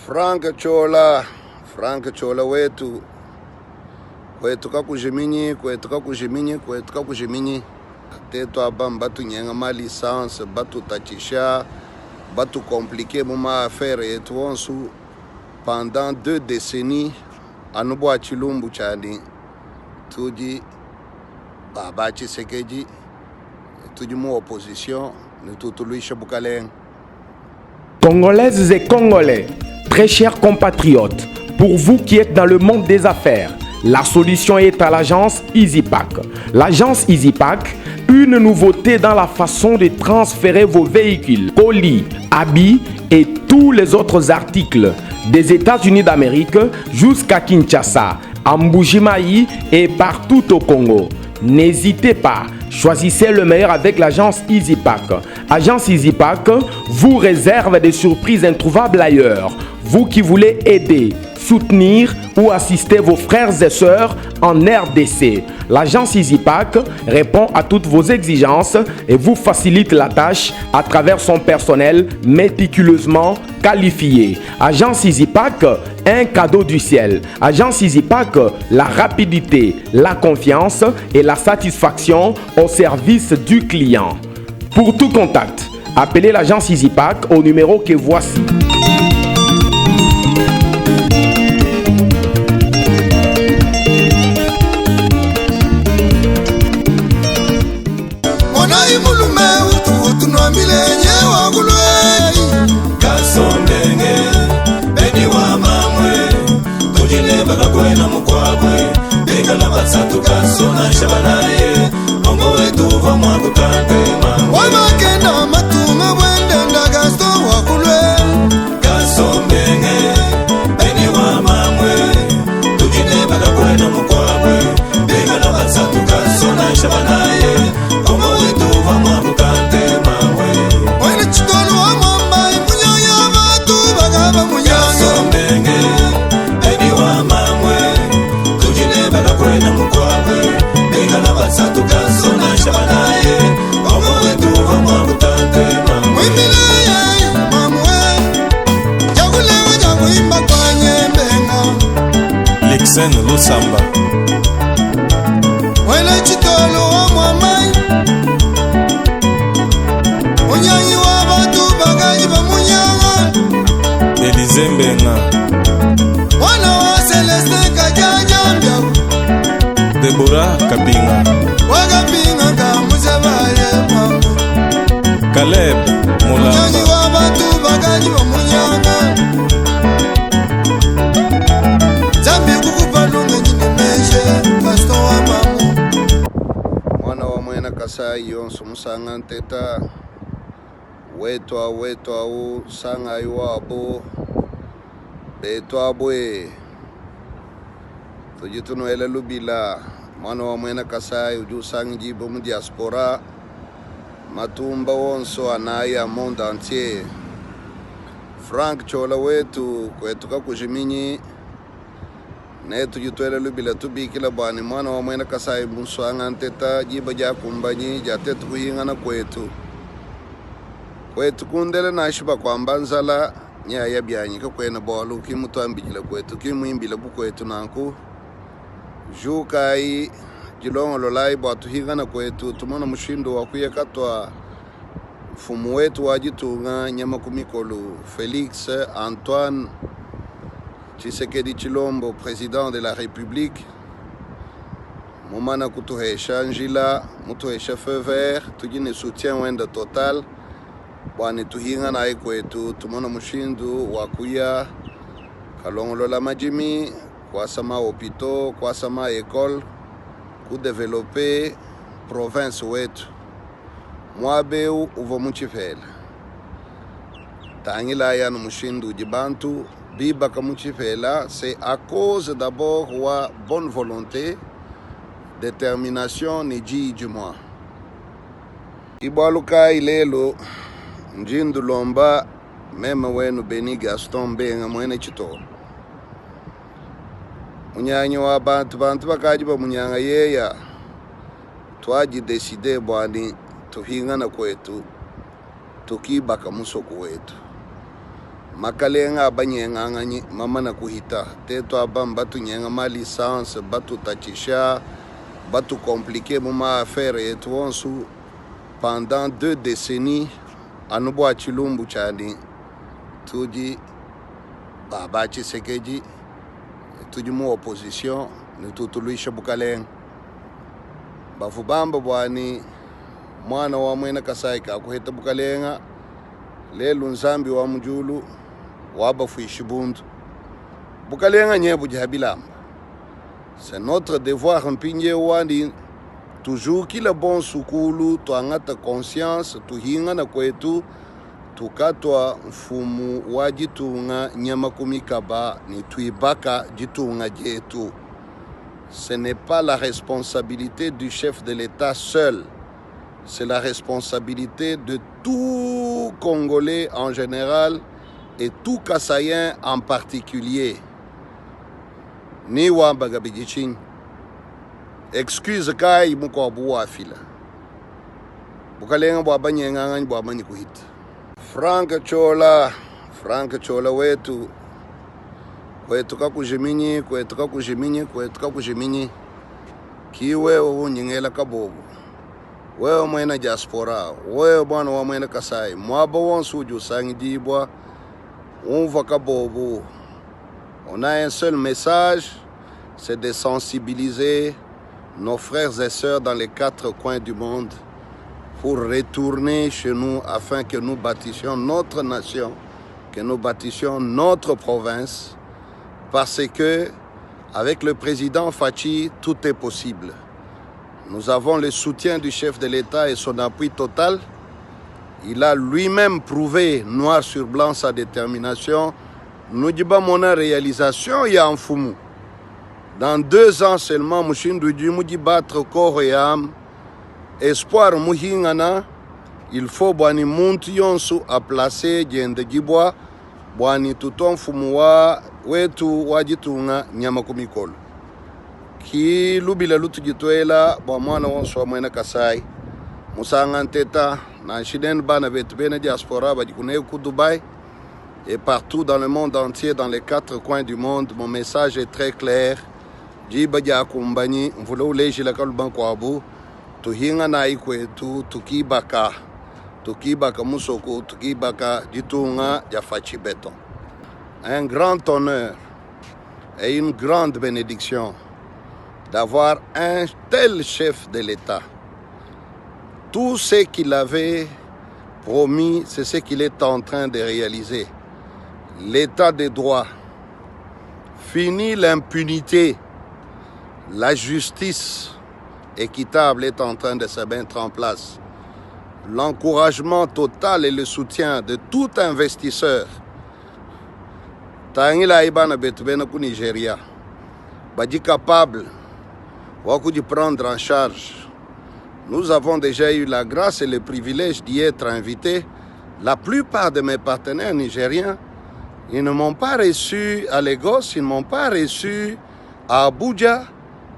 Frank Ciola, Frank Ciola wetu, kwetu kakujiminyi, kwetu kakujiminyi, kwetu kakujiminyi. Tetu aba mbatunyenga ma licence, batutatshisha, batu compliquer mu ma affaires etu onsu pendant 2 décennies anu bua tshilumbu tshiani tudi baba Tshisekedi, tudi mu opposition ne tutuluisha bukalenga. Congolaises et Congolais, très chers compatriotes, pour vous qui êtes dans le monde des affaires, la solution est à l'agence EasyPack. L'agence EasyPack, une nouveauté dans la façon de transférer vos véhicules, colis, habits et tous les autres articles des États-Unis d'Amérique jusqu'à Kinshasa, à Mbujimayi et partout au Congo. N'hésitez pas, choisissez le meilleur avec l'agence EasyPack. Agence EasyPack vous réserve des surprises introuvables ailleurs. Vous qui voulez aider, soutenir ou assister vos frères et sœurs en RDC, l'agence EasyPack répond à toutes vos exigences et vous facilite la tâche à travers son personnel méticuleusement qualifié. Agence EasyPack, un cadeau du ciel. Agence EasyPack, la rapidité, la confiance et la satisfaction au service du client. Pour tout contact, appelez l'agence EasyPack au numéro que voici. Monayi mulume utu utunwambile nye wakulwei Kasombenge beni wa mamwe tujine bakakwena mukwabwe bekala basatu kasona shabanaye Kongo wetu va mwakutante mamwe Wabakenda matunga bwendenda Gaston wakulwe Kasombenge beni wa mamwe tujine bakakwena mukwabwe bekala basatu kasona shabanaye Kongo wetu va mwakutante mamwe Wene chitolu wa mwamba munyanya batu bakaba munyanya Kasombenge beni wa mamwe tujine bakakwena mukwabwe bekala basatu kasona shabanaye Kongo wetu va mwakutante mamwe Mwimbileye mamwe Jakulewe jakuimba kwa nyembenga Lexen Lusamba Wene chitolu wa mwamba Munyanyi wa batu bakaji ba munyanga Elize Mbenga Mwana wa Celestin Kajaja mbyaku Deborah Kapinga Wakapinga kamuzabaye mamwe Caleb Munyanyi Mulamba wa batu bakaji ba munyanga Zambi kukupa lunge nyine meshe Gaston wa mamu Mwana wa mwena Kasai yonso musanga nteta wetu au wetu au sanga iwabo betu abwe tudi tunuela lubila mwana wa mwena Kasai udi usanga jibo mu diaspora matumba wonso anaya monde entier Frank Ciola wetu kwetu kakujiminyi ne tudi tuela lubila tubikila bwani mwana wa mwena Kasai muswanga nteta jiba jakumbanyi jatetu kuhingana kwetu kwetu kundele nashiba kwamba nzala nyaya byanyi kakwena bolu kimutwambijila kwetu kimwimbila bukwetu nanku jukai jilongololai bwa tuhingana kwetu tumona mushindo wa kuyekatwa mfumu wetu wa jitunga nyama kumikolu Félix Antoine Tshisekedi Tshilombo président de la République mumana kutuhesha njila mutuhesha feu vert tudi ne soutien wenda total bwani tuhinga naye kwetu tumona mushindu wa kuya kalongolola majimi kwasa ma hôpitaux kwasa ma école kudeveloper province wetu mwabeu uva muchipela tangila yanu mushindu udi bantu bibaka muchipela c'est à cause d'abord wa bonne volonté détermination ni ji moi ibwaluka ilelo njindu lomba meme wenu Beni Gaston Mbenga mwene chitolo munyanyi wa bantu bantu bakaji ba munyanga yeya twaji decide bwani tuhingana kwetu tukibaka musoko wetu Makalenga a banyenganganyi mamana kuhita, tetu aba mbatunyenga ma licence, batutatshisha, batu compliquer mu ma affaires etu onsu pendant deux decennies anu bua tshilumbu tshia ni tudi ba ba Tshisekedi, tudi mu opposition ne tutuluisha bukalenga. Bavua bamba bua ni muana wa muena Kasai kakuheta bukalenga. Lelu Nzambi wa mu diulu wabafuishi bundu. Bukalenga nye budi ha bilamba. C'est notre devoir mpindieu wandi tujukile bonsu kulu tuangata conscience tuhingana kuetu tukatua mfumu wa ditunga nyama ku mikaba ne tuibaka ditunga dietu. Ce n'est pas la responsabilité du chef de l'État seul. C'est la responsabilité de tout Congolais en général et tout Kasaïen en particulier. Ni wambaga bidichinyi. Excuse kayi mukuabu wafila. Bukalenga bua banyenganganyi bua manyi kuhita. Frank Chola, Frank Chola wetu. Kwetu kakujiminyi, kwetu kakujiminyi, kwetu kakujiminyi. Ki wewe unyingela kabobu. Wewe muena diaspora, wewe muana wa muena Kasai, muaba wonso udi usangidibua, umvua kabobu. On a un seul message, c'est de sensibiliser nos frères et sœurs dans les quatre coins du monde pour retourner chez nous afin que nous bâtissions notre nation, que nous bâtissions notre province, parce que avec le président Fatshi, tout est possible. Nous avons le soutien du chef de l'État et son appui total. Il a lui-même prouvé noir sur blanc sa détermination. Nous disons mon réalisation ya mfumu. Dans 2 ans seulement, mushindu udi mudi battre corps et âme. Espoir muhingana, il faut bwani muntu yonsu a placer diende dibwa bwani tuto mfumu wa wetu wa ditunga nyama kumikolo. Ki lubila lutu jituela bwa mwana wonso wa mwena Kasai. Musanga nteta na nshinen bana betu bena diaspora badi kune ku Dubai et partout dans le monde entier, dans les 4 coins du monde, mon message est très clair. Jiba dia kumbanyi mvula ulejila kaluba kwabu tuhinga na ikwetu tukibaka tukibaka musoko tukibaka ditunga dia Fatshi Beton. Un grand honneur et une grande bénédiction d'avoir un tel chef de l'État. Tout ce qu'il avait promis, c'est ce qu'il est en train de réaliser. L'état de droit, fini l'impunité, la justice équitable est en train de se mettre en place. L'encouragement total et le soutien de tout investisseur. Tangila ibana betu bena ku Nigeria, badi capable waku di prendre en charge. Nous avons déjà eu la grâce et le privilège d'y être invités. La plupart de mes partenaires nigériens, ils ne m'ont pas reçu à Lagos, ils ne m'ont pas reçu à Abuja.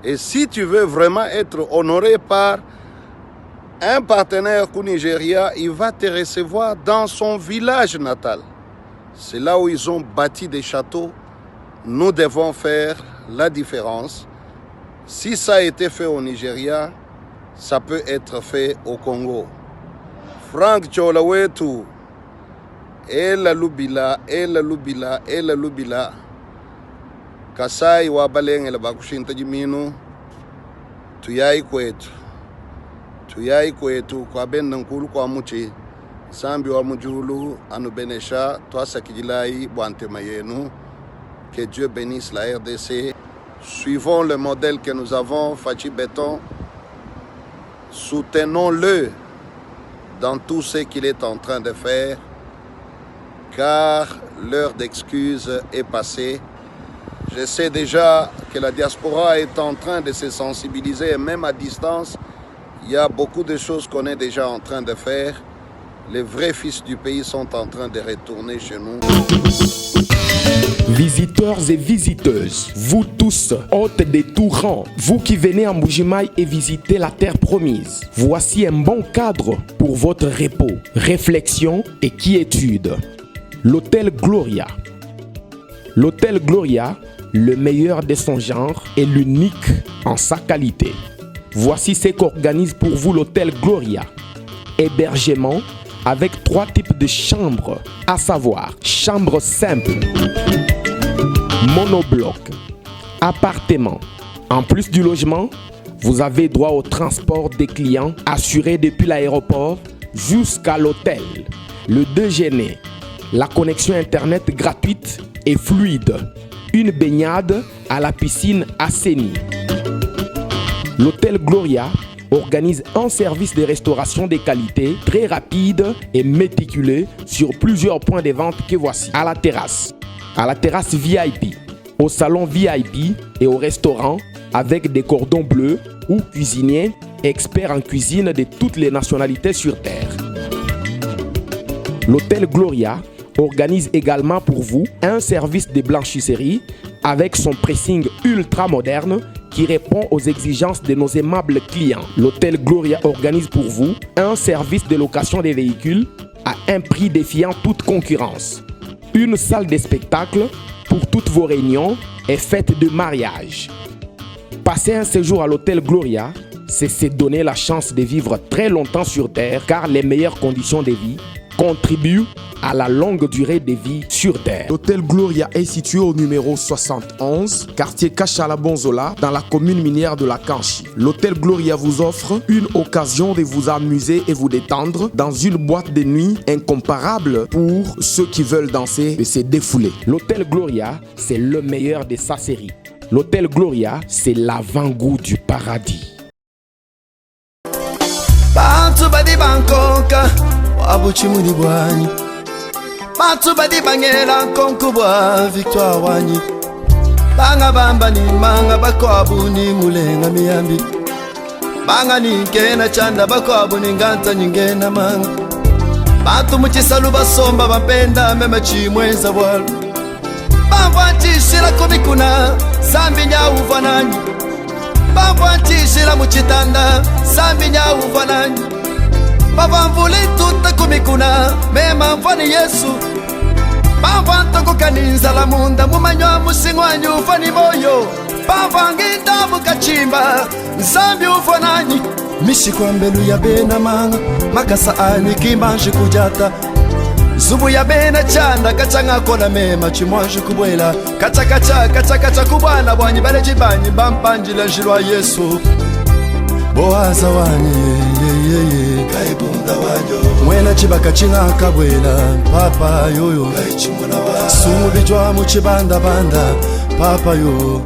Et si tu veux vraiment être honoré par un partenaire au Nigeria, il va te recevoir dans son village natal. C'est là où ils ont bâti des châteaux. Nous devons faire la différence. Si ça a été fait au Nigeria, ça peut être fait au Congo. Frank Chola wetu, ela lubila, ela lubila, ela lubila. Kasai wa balengela bakushinta jiminu, tuyai kwetu. Tuyai kwetu kwa benda nkulu kwa muchi. Nzambi wa mujulu anubenesha twasakidilai bwa ntema yenu. Que Dieu bénisse la RDC. Suivons le modèle que nous avons, Fatshi Beton. Soutenons-le dans tout ce qu'il est en train de faire, car l'heure d'excuses est passée. Je sais déjà que la diaspora est en train de se sensibiliser, et même à distance, il y a beaucoup de choses qu'on est déjà en train de faire. Les vrais fils du pays sont en train de retourner chez nous. Visiteurs et visiteuses, vous tous, hôtes de tout rang, vous qui venez en Mbujimayi et visitez la terre promise, voici un bon cadre pour votre repos, réflexion et quiétude. L'hôtel Gloria. L'hôtel Gloria, le meilleur de son genre et l'unique en sa qualité. Voici ce qu'organise pour vous l'hôtel Gloria. Hébergement avec trois types de chambres, à savoir chambre simple, monobloc, appartement. En plus du logement, vous avez droit au transport des clients assuré depuis l'aéroport jusqu'à l'hôtel, le déjeuner, la connexion internet gratuite et fluide, une baignade à la piscine assainie. L'hôtel Gloria organise un service de restauration de qualité très rapide et méticuleux sur plusieurs points de vente que voici. À la terrasse, à la terrasse VIP, au salon VIP et au restaurant avec des cordons bleus ou cuisiniers experts en cuisine de toutes les nationalités sur Terre. L'hôtel Gloria organise également pour vous un service de blanchisserie avec son pressing ultra moderne qui répond aux exigences de nos aimables clients. L'hôtel Gloria organise pour vous un service de location des véhicules à un prix défiant toute concurrence. Une salle de spectacle pour toutes vos réunions et fêtes de mariage. Passer un séjour à l'hôtel Gloria, c'est se donner la chance de vivre très longtemps sur Terre car les meilleures conditions de vie contribuent à la longue durée de vie sur Terre. L'hôtel Gloria est situé au numéro 71, quartier Kachala-Bonzola, dans la commune minière de la Kanchi. L'hôtel Gloria vous offre une occasion de vous amuser et vous détendre dans une boîte de nuit incomparable pour ceux qui veulent danser et se défouler. L'hôtel Gloria, c'est le meilleur de sa série. L'hôtel Gloria, c'est l'avant-goût du paradis. Bantu badi bankonka bua butshimunyi buanyi bantu badi bangela nkonko bua victoire wanyi banga bamba ni manga bakuabu ni mulenga miyambi banga ni nkena chanda bakuabu ni nganta nyingena manga bantu mu tshisalu basomba bampenda meme tshimwenza bwalu bamvua ntshishila ku mikuna zambi nyauvua nanyi Pamvua ntshishila mu tshitanda, Nzambi nya uvua nanyi. Pavua mvula ituta ku mikuna, mema mvua ne Yesu. Pamvua ntokoka ne nzala munda, mumanyua mushingu wanyi uvua ne moyo. Pamvua nginda mu katshimba, Nzambi uvua nanyi. Mishiku ya mbelu ya bena manga, makasa anyi ki manji kudiata. Nzubu ya bena tshianda katshia ngakola mema tshimuanji kubuela katshia katshia katshia katshia ku buana buanyi baledi banyi bampandile njila wa Yesu Boaza wanyi yeyeyeye muena tshibaka tshingakabuela papa yoyo sungubijwa mu tshibandabanda papa yo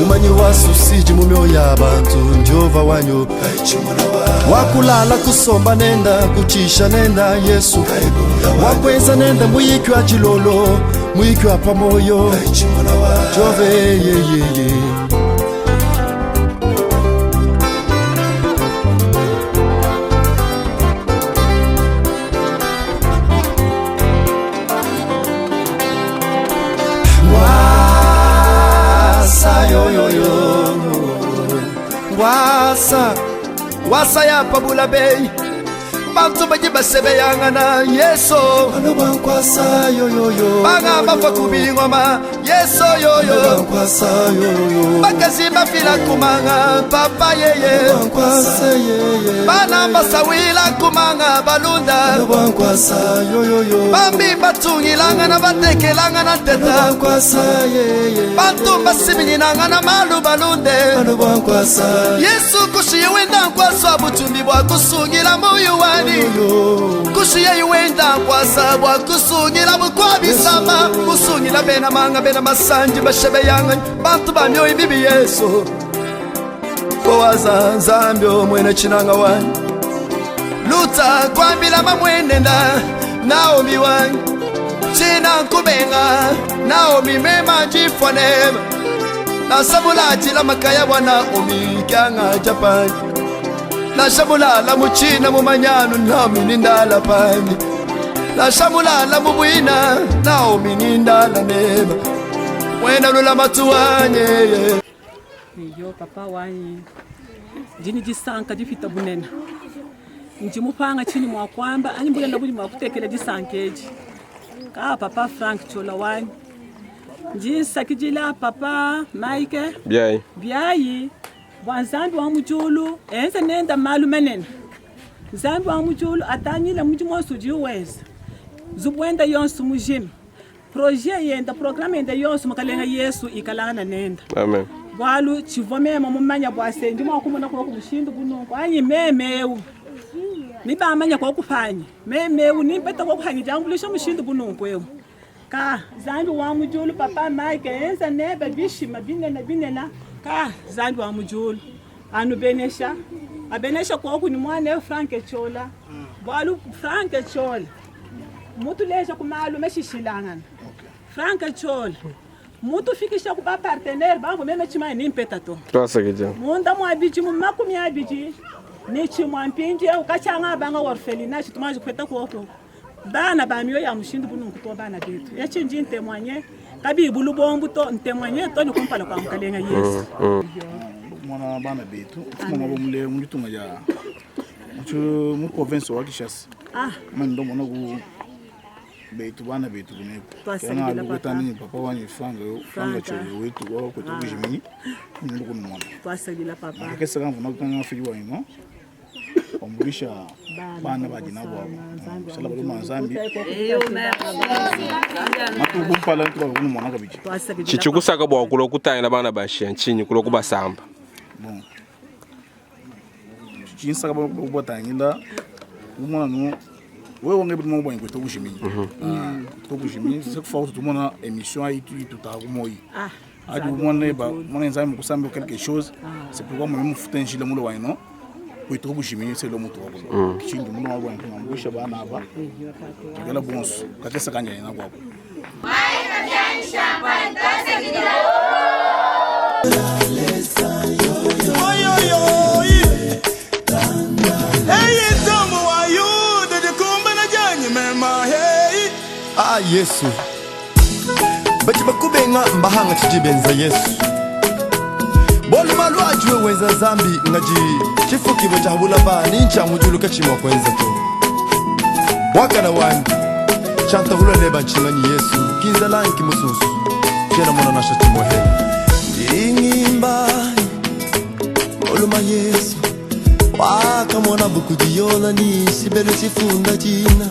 umanyi wa susidi mu mioyo ya bantu ndiova wanyo wakulala kusomba nenda kutshisha nenda yesu wakweza nenda muyiki wa tshilolo muyiki wa pamoyo jove yeyeye Wasa yoyoyo wasa wasa ya pabula bei bantu badi basebeyangana yesu banga bafa kubingoma yesu yoyo bakazi bafila kumanga papa yeye bana basawila kumanga balunda bambi batungilanga na batekelanga na nteta bantu basiminyinanga na malu balunde yesu kushiye wenda nkwasa butumbi bwa kusungila muyu wani kushiye wenda nkwasa bwa kusungila bukwabisama kusungila bena manga bena masanji bashebeyanga bantu ba mioyo mibi yesu kowaza nzambi omwene chinanga wani luta kwambila mamwenenda naomi wanyi china nkubenga naomi mema njifwanema nasabula makaya bwa naomi kyanga japani nashamulala muchina mumanyanu naomi nindala pani nashamulala mubwina naomi nindala neba mwena lula matuwanye Yo papa wanyi ndi ne disanka dipita bunene ndi mupanga tshinyi mua kuamba anyi mbulenda budi mua kutekela disanka edi. Ka papa Frank Tshiola wanyi. Ndi nsakidila papa Mike Biayi. Biayi bua Nzambi wa mu diulu enze nenda malu manene. Nzambi wa mu diulu atangile mudimu wonso udiye wenza, nzubu wenda yonso mujima, projet yenda, programme yenda yonso, Mukalenga Yesu ikalangana nenda. Amen. Bualu tshivua meme mumanya bua se ndi mua kumona kuoku mushindu bu nunku anyi meme eu ni bamanya kuoku panyi meme eu ni mpeta kuoku panyi diambuluisha mushindu bu nunku eu. Ka Nzambi wa mu diulu papa Mike enza nebe bishima binene binene ka Nzambi wa mu diulu anubenesha abenesha kuoku ni muana eu Frank Tshiola bualu Frank Tshiola mutuleja ku malu meshishilangana Frank Tshiola mutufikisha ku ba partenaire bamvua meme tshimanya ni mpeta to Twasakidila. munda mua bidimu 20 ne tshimua mpindieu katshianga abanga orphelinat tshitumanji kupeta kuoku Bana ba mioyo ya mushindu bu nunku to bana betu. Etshi ndi ntemoigne kabiyi bu lubombu to, ntemoigne to ne kumpala kua Mukalenga Yesu. Mwana bana betu mfuma bo mule mu ditunga dia mu province wa Kinshasa. Ah. Mani ndo mona ku betu bana betu kuneku. Twasakidila Kana papa. lukutani papa wanyi Frank Frank Frank. Chole wetu wa kwetu Ah. kujimini. Ndo kunumona. Twasakidila papa. Akesa kamvuna kutanga fiji wa ino. Wambuluisha bana badi nabo abo shala baloma nzambi matuku kumpala tubakunumona kabidi. Tshitshikusaka bua kulua kutangila bana ba nshiya ntshinyi kulua kubasamba? Bon, tshinsaka bua kubatangila kumona nu wewe wange bidi mwa kweta kujiminyi to kujiminyi chaque fois tumona émission ayi tutaka kumoyi adi umona ba mona nzambi kusambi quelque chose. C'est pourquoi moi mufuta njila mulo waino kweta kujiminyi c'est le mutu wako chindu mulo wabo ngambusha bana aba tukela bonso kakesa kanja ina kwako. Ah Yesu, badi bakubenga mbahanga tshidi benza Yesu boluma lwajiwe wenza Nzambi ngaji chifukibwe cha bulaba nincha mujuluka chimwa kwenza to wakana wanyi chantahula neba nchinganyi Yesu kinzala nkimususu chena mona nasha chimohe ndingimba moluma Yesu wakamona bukudiyola ni shibelu chifunda china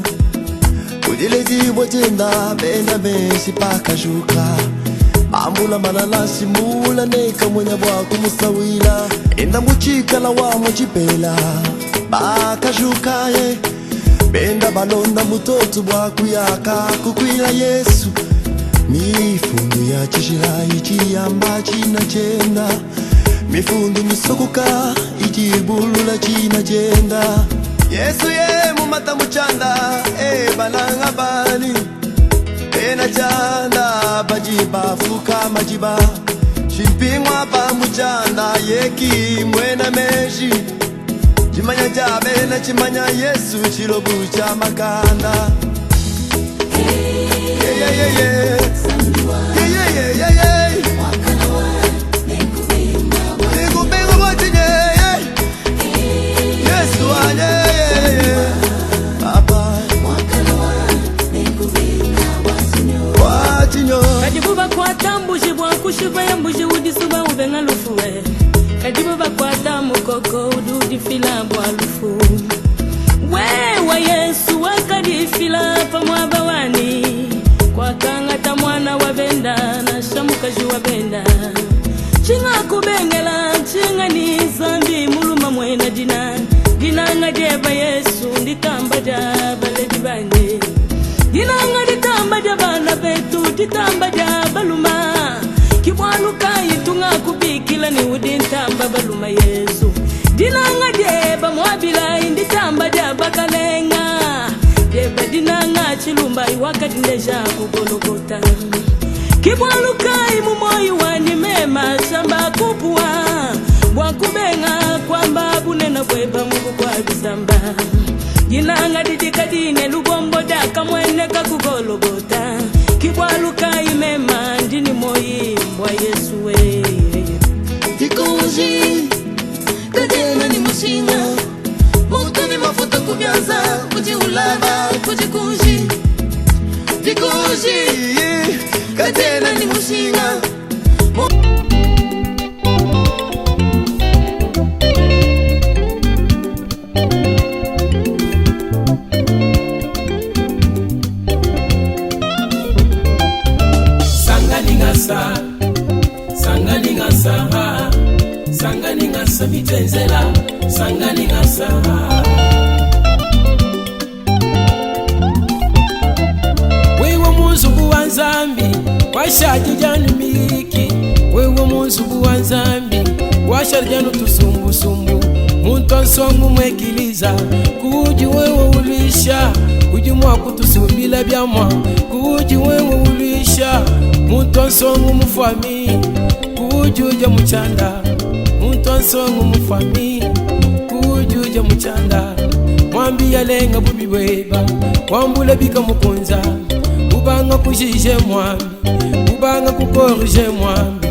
kudilejibwa chenda benda meshi pakajuka ambula malala shimula neka mwenya bwa kumusawila enda muchikala wa muchipela bakajuka ye benda balonda mutoto bwa kuyaka kukwila Yesu mifundu ya chishila ichiyamba china chenda mifundu misokoka ichibulula china chenda Yesu ye mumata muchanda e balanga bani ena chanda bajiba fuka majiba shimpingwa pa muchanda yeki mwena meji chimanya cha bena chimanya Yesu chilobu cha makanda. Yeah, yeah, yeah, yeah. Yeah, yeah, yeah, yeah, yeah. Nikupinga kwa chinye, yeah. Yesu anye, yeah, yeah. Papa. Kwa chinyo. Kadibu bakwata mbuji bwa kushiva ya mbuji udisuba ubenga lufuwe kadibu bakwata mukoko ududifila bwa lufu wewa Yesu wakadifila pamwaba wani kwakangata mwana wa benda na shamukaji wa benda chinga kubengela chinga ni zambi muluma mwena dina dinanga jeba Yesu nditamba ja baledi banje dinanga ditamba ja bana betu ditamba ja baluma kibwaluka itunga kubikila ni udintamba baluma Yesu dinanga jeba mwabila inditamba ja bakalenga jeba dinanga chilumba iwakadindeja kugologota kibwaluka imumoyo wani mema shamba kupua bwakubenga kwamba bunena bweba mubu kwa bisamba dinanga didikadine lubombo dakamwene kakugologota kibwaluka imema ndini moyi mbwa Yesu we Dikonji kadena ni mushinga mutu ni mafuta kubyanza kujiulaba kujikunji. ne mushinga. Sanganingasa, sanganingasa, sanganingasa mitenzela, sanganingasa. Wewe muzubu wa Nzambi, washadi janu miki. Wewe muzubu wa Nzambi, washadi janu tusumbusumbu. Muntu ansongu mwekiliza, kuji wewe ulisha, uji mwa kutusumbila byamwa, kuji wewe ulisha. Muntu ansongu mufami, kuji uja muchanda. Muntu ansongu mufami, kuji uja muchanda. Mwambi yalenga bubi bweba, wambula bika mukunza. Ubanga kujije mwambi, ubanga kukorije mwambi.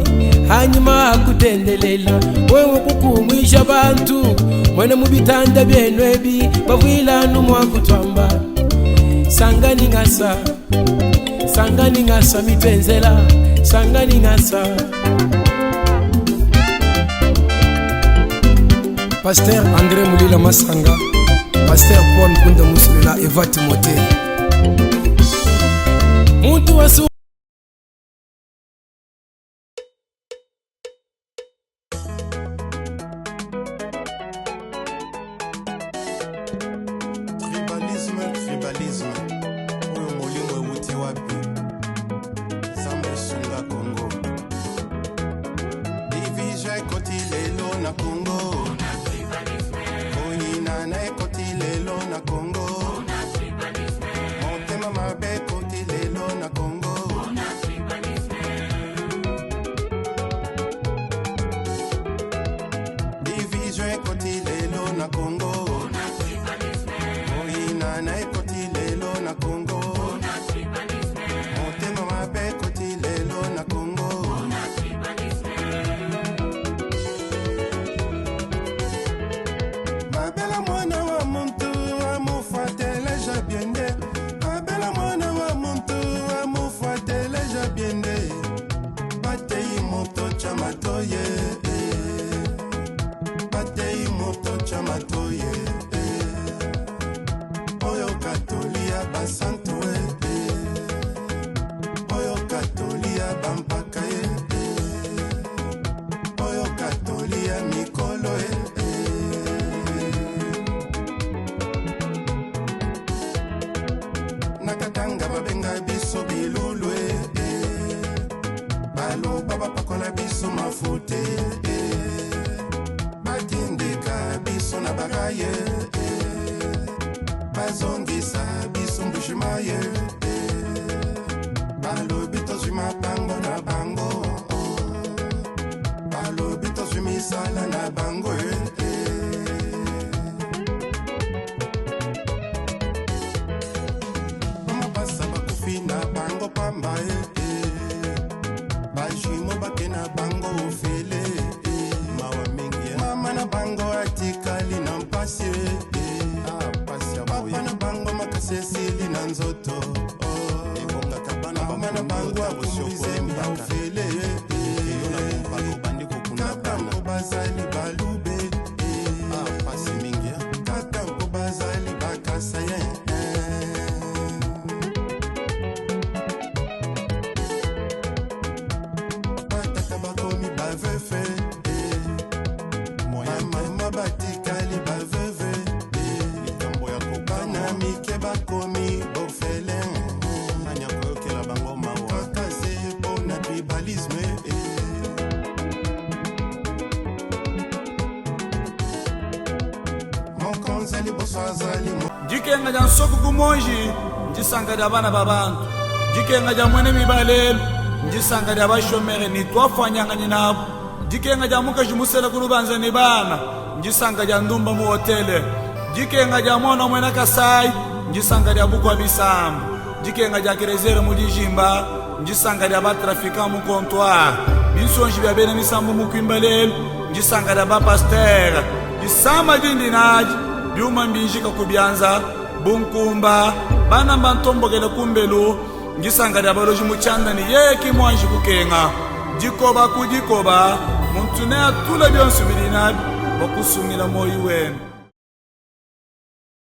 Hanyuma akutendelela, wewe kukumwisha bantu. Mwene mu bitanda byenu ebi, bavwila numwa kutwamba. Sangani ngasa, sangani ngasa mitwenzela, sangani ngasa. Pasteur André Moulila Masanga, Pasteur Paul Nkunda Musulela, Eva Timothée. Muntu wasu Tribalisme, tribalisme. Oyo molimo ewuti wapi? Nzambe sunga Congo. Division ekoti lelo na Congo. Koyinana ekoti lelo na Congo. Motema mabe ekoti lelo na Congo. Division ekoti lelo na Congo. Koyinana ekoti lelo na Congo. Motema mabe ekoti lelo na Congo. Babela mwana wa muntu amufuateleja biende. Babela mwana wa muntu amufuateleja biende. Batei moto tya matoye. Batei moto tya matoye. Oyo katolia basantu e. Oyo katolia bampaka e. Oyo katolia mikolo e. Nakatanga babenga biso bilulu e. Baloba bapakola biso mafuta e. Batindika biso na baraye e. Bazongisa biso mbushima ye e. Balobi tozwi mapango na bango. Balobi tozwi misala na bango e. Bamapasa bakufi na bango pamba e. Bajimo bake na bango ofele e. Mawa mingi e. Mama na bango atikali na mpasi e. Papa na bango makasi esili na nzoto. Mama na bango akumbi zemi ya ofele e. Kaka mpo bazali balube e. Kaka mpo bazali bakasayen. Batata bakomi bavefe e. Bamama batikali baveve e. Bana mike bakomi borfelin. Nani akoyokela bango mawa? Kaka se mpo na tribalisme e. Mokonzi liboso azali Dikenga dia nsoku ku monji ndisanka dia bana ba bantu. Dikenga dia mwene mibalelu ndisanka dia bashomere ni twafwanyanganyi nabo. Dikenga dia mukaji musela ku lubanza ni bana ndisanka dia ndumba mu hotele. Dikenga dia mwana mwena Kasai ndisanka dia bukwa bisambu. Dikenga dia kerezere mu dijimba ndisanka dia batrafiquant mu comptoir. Binsonji bia bena misambu mu kwimba lelu ndisanka dia bapasteur. Disamba dindi nadi byuma mbinjika ku byanza bunkumba bana bantombokele kumbelu. Ndisanka dia baloji mu tshianda ne yeye ki muanji kukenga. Dikoba ku dikoba, muntu neatule bionso bidi nabi bua kusungila muoyo wende.